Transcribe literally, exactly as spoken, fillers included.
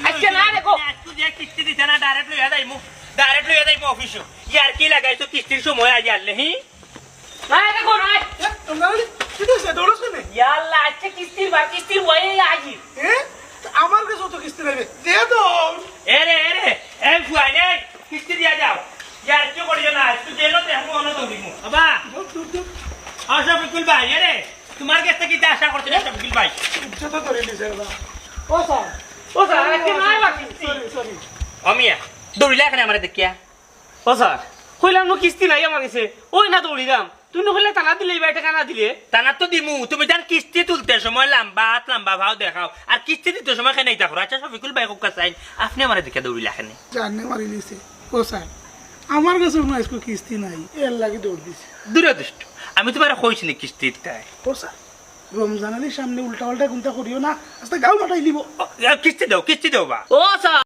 আজকে না রে গো। আজকে যে কিস্তি দিছে না, direct লইয়া যাইমু, direct লইয়া যাইমু অফিসো। ইয়ার কি লাগাইছো কিস্তির সময় আইয়া আনলে, হি? না রে গো, না। এ, তোমরা বলি, কি হইছে? দৌড়স কেনে? ইয়াল্লা, আজকে কিস্তির বার, কিস্তির বয়ে আইছি। এ? আমার কাছে তো কিস্তি নাই রে। দে তো। এ রে, এ রে, এই ফুয়াইন, এই, কিস্তি দিয়া যাও। ইয়ার কি করিও না, একটু জেলো তে আমি অন্য দৌড়িমু। বাবা, দৌড়, দৌড়, দৌড়। আও শফিকুল ভাই, এ রে, তোমার কাছ থেকে কিতা আশা করছি না শফিকুল ভাই। ইজ্জত ধরে নিছে রে বাবা। ও স্যার, ও স্যার, আজকে নাই বাকি। Sorry, sorry. অমিয়া, দৌড়িলা কেনে আমারে দেখিয়া? ও স্যার, কইলাম নু কিস্তি নাই আমার কাছে, ওই না দৌড়িলাম। তুমি নু কইলে থানাত দিলে, এই বাড়ি টাকা না দিলে। থানাত তো দিমু, তুমি জান কিস্তি তুলতে সময় লাম্বা আত লাম্বা ভাও দেখাও, আর কিস্তি দিতে সময় কেনে ইতা করো? আচ্ছা শফিকুল ভাই, কউক্কা চাইন, আপনে আমারে দেখিয়া দৌড়িলা কেনে? জানে মারি নিছে। ও স্যার, আমার কাছে কোনো আজকে কিস্তি নাই, এর লাগি দৌড় দিছি। দূরে দুষ্ট, আমি তোমারে কইছি নি কিস্তি দিতায়? ও স্যার, রমজান আলীর সামনে উল্টা পাল্টা কুন্তা করিও না, আস্তে গাল ফাটাই দিব। ও, এ, কিস্তি দেও, কিস্তি দেও বা। ও স্যার,